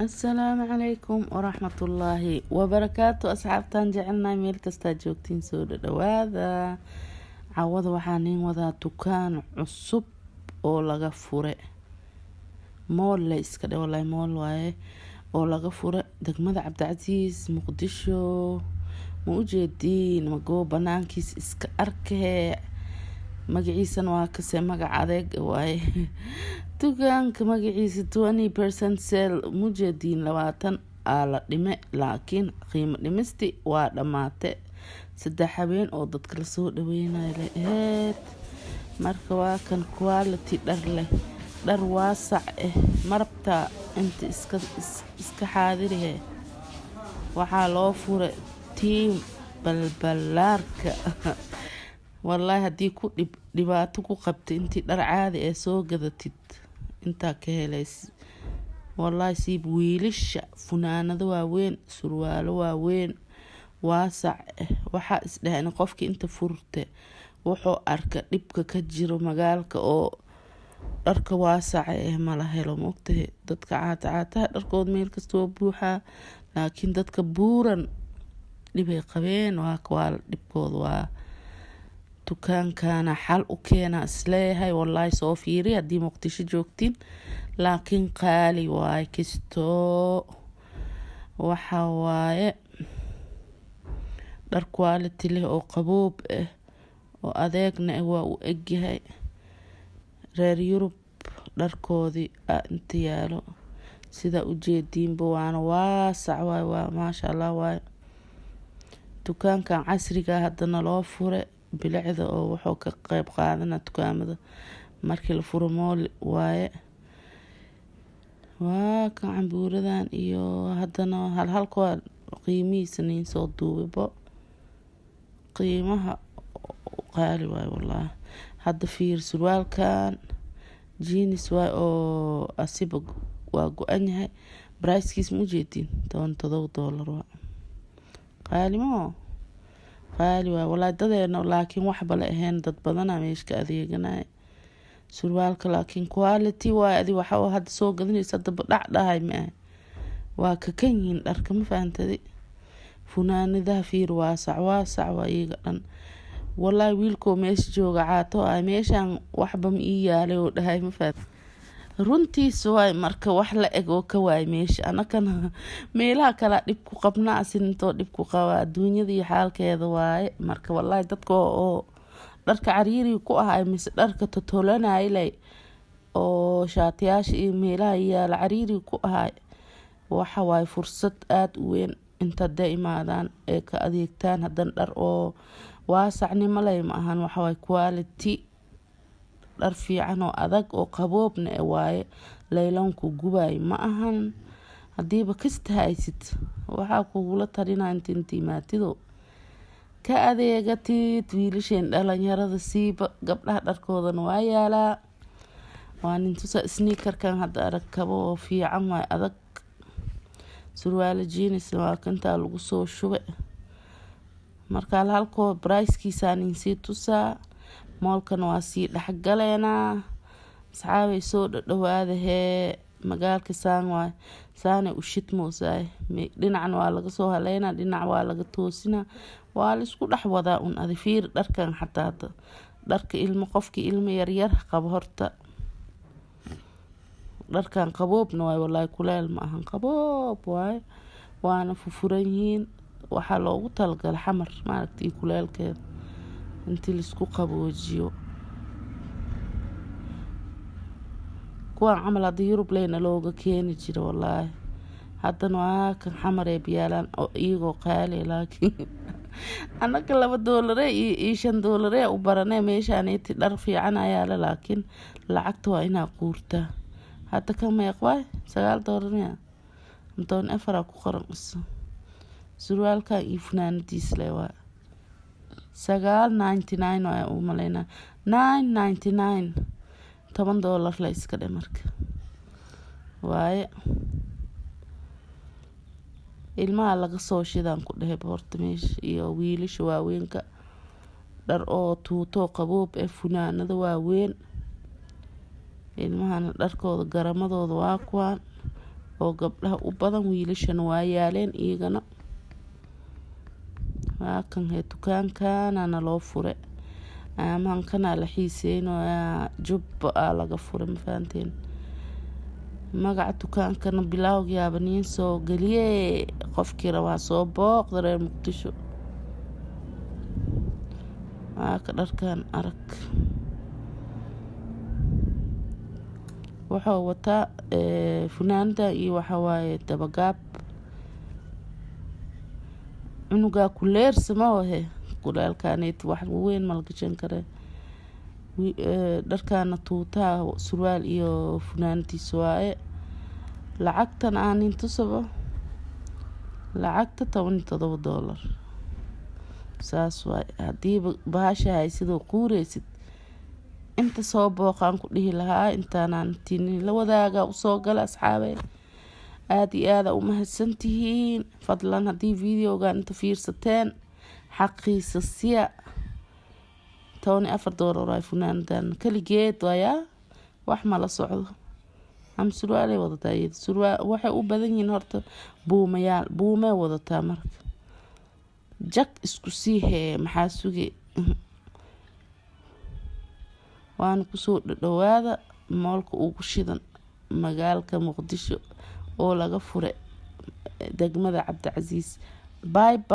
Asalaamu calaykum waraxmatullaahi wabarakaatu. Asxaabtaan jecelnahay, meel kastaa joogtiin, soo dhadhawaada. Cawada waxaa niin wadaa dukaan cusub oo laga fure mall le iska dhe, walahi mall waaye, oo laga fure degmada Cabdicasiis, Muqdisho. Ma ujeediin? Magoo banaankiis iska arkee. Magaciisana waa kase, magac adeeg waaye dukaanka magaciisa, 20% sale. Mujeediin? 20 aa la dhime, laakiin qiimo dhimisti waa dhammaate. 3 habeen oo dadka lasoo dhaweynayo la aheyd. Marka waa kan, quality dhar leh, dhar waasac ah. Marabtaa inta iska xaadirihe. Waxaa loo furay team Balbalaarka. Wallaahi haddii ku dhib dhibaato ku qabta, intii dhar caadi ee soo gadatid intaa ka helays. Wallaahi siib wiilasha funaanado waaweyn, surwaalo waaweyn, waasac ah. Waxaa isdhaheen qofkii inta furte wuxuu arka dhibka ka jiro magaalka oo dharka waasaca eh mala helo. Maogtahay, dadka caata caataha dharkood meel kasta waa buuxaa, laakiin dadka buuran dhibay qabeen. Waa dhibkooda, waa dukaankana xal u keena isleeyahay. Wallaahi soo fiiri haddii Muqdisho joogtiin, laakiin qaali waaye kistoo. Waxa waaye dhar quality leh oo qaboob ah oo adeegna ah. Waa u egyahay reer Yurub dharkoodii a inta yaalo, sidaa ujeediinba. Waana waasac waay, waa maasha Allah waaye. Dukaankan casriga haddana loo fure bilicda oo wuxuu ka qeyb qaadana dukaamada markii la furo mall waaye. Waa kan cambuuradan iyo haddana halhalka qiimihiisa niin soo duubibo. Qiimaha qaali waaye wallaahi. Hadda fiir, surwaalkan jeans waay oo asiba waa go-an yahay. Pricekiis ma ujeedin? $17 waa qaali moo, qaali waay wallaahi dadeena. Laakiin waxba la ahayn, dad badanaa meesha ka adeeganaya. Surwaalka laakiin quality waay. Adi waxa hadda soo gadanaysa hadaba dhac dhahay ma ah, waa kakan yihiin dharka, ma fahantadi? Funaanadaha fiir, waasac waasac waa iyaga dhan. Wallaahi wiilkoo meesha jooga caato ah, meeshaan waxba ma ii yaalay oo dhahay, ma fahat? Runtiis waay. Marka wax la eg oo ka waay meesha, anakana meelaha kalea dhib ku qabnaa, asintoo dhib ku qabaa adduunyada iyo xaalkeeda waaye. Marka wallaahi dadka oo dharka cariiriga ku ahay mise dharka totolanay oo shaatiyaasha iyo meelaha yaala cariiriga ku ahay, waxa waaye fursad aada u weyn inta hadday imaadaan ee ka adeegtaan. Haddana dhar oo waasacnimo leh ma ahan, waxawaaye quality, dhar fiican oo adag oo qaboobna e waaye. Layloonku gubaay ma ahan. Hadiiba kasta haysid, waxaa kugula talinaa inta imaatido ka adeegatid. Wiilasheen dhalinyarada siiba, gabdhaha dharkoodana waa yaalaa. Waa nin tusa sneakerkan hadda arag, kabo oo fiican waay, adag. Surwaalo jeans waa kantaa lagu soo shube. Marka halkoo pricekiisaa nin sii tusaa. Mallkana waa sii dhexgaleenaa. Asxaabay, soo dhadhawaada hee. Magaalka saan waay, saanay u shidmoosaay. Dhinacna waa laga soo haleynaa, dhinac waa laga toosinaa, waa laisku dhex wadaa un. Adi fiir dharkan xataa dharka ilmo, qofkii ilmo yaryar qabo horta dharkan qaboobna waay. Walaahi kuleel ma ahan, qaboob waaye, waana fufuran yihiin. Waxaa loogu talagalay Xamar maaragta iyo kuleelkeeda intii laisku qaboojiyo. Kuwaan camal hadda Yurub leyna looga keeni jira walaahi. Haddana waa kan Xamar ee biyaalaan oo iyagoo qaali, laakiin annaga $2 iyo $5 u baranee. Meeshaaneti dhar fiican ayaale, laakiin lacagta waa inaa quurtaa. Hadda ka meeq waay? $9 miya? 14 ku qoran. Isa surwaalkan iyo funaanadiis le waa 9.99 waa u maleynaa, 9.99, $10 la iska dhe. Marka waaye ilmaha laga soo shidaan ku dhehe horta meesha iyo wiilasha waaweynka dhar oo tuutoo qaboob ee, funaanado waaweyn. Ilmahana dharkooda, garamadooda waa kuwaan. Oo gabdhaha u badan, wiilashana waa yaaleen iyagana. Waa kan hee, dukaankanana loo fure, amaankanaa la xiiseynayaa. Jubba aa laga furay, ma fahanteen? Magaca dukaankana bilaawgiyaaba niin soo geliye. Qofkii rabaa soo booqda, reer Muqdisho. Waa ka dharkan arag, wuxuu wataa funaanada iyo waxawaaye dabagaab. Cunugaa kuleersama wahe, kulaalkaneet wax weyn malagashan kare. Dharkaana tuutaha, surwaal iyo funaanadiisa waaye. Lacagtan aanin tusaba, lacagta $17, saas waay. Hadiiba bahasha haysidoo quureysid, inta soo booqaan ku dhihi lahaa. Intaanaan tinin la wadaaga usoo gala, asxaabe. Aada iyo aada u mahadsantihiin. Fadlan haddii videogan inta fiirsateen, xaqiisa siya. $14 waay funaanadan kaligeed waayaa, wax mala socdo. Ama surwaalay wadataa iyada? Surwaal waxay u badan yihiin horta buumayaal, buumee wadataa. Marka jag isku sii hee, maxaa suge? Waana kusoo dhadhawaada moolka ugu shidan magaalka Muqdisho oo laga furay degmada Cabdicasiis. Bye.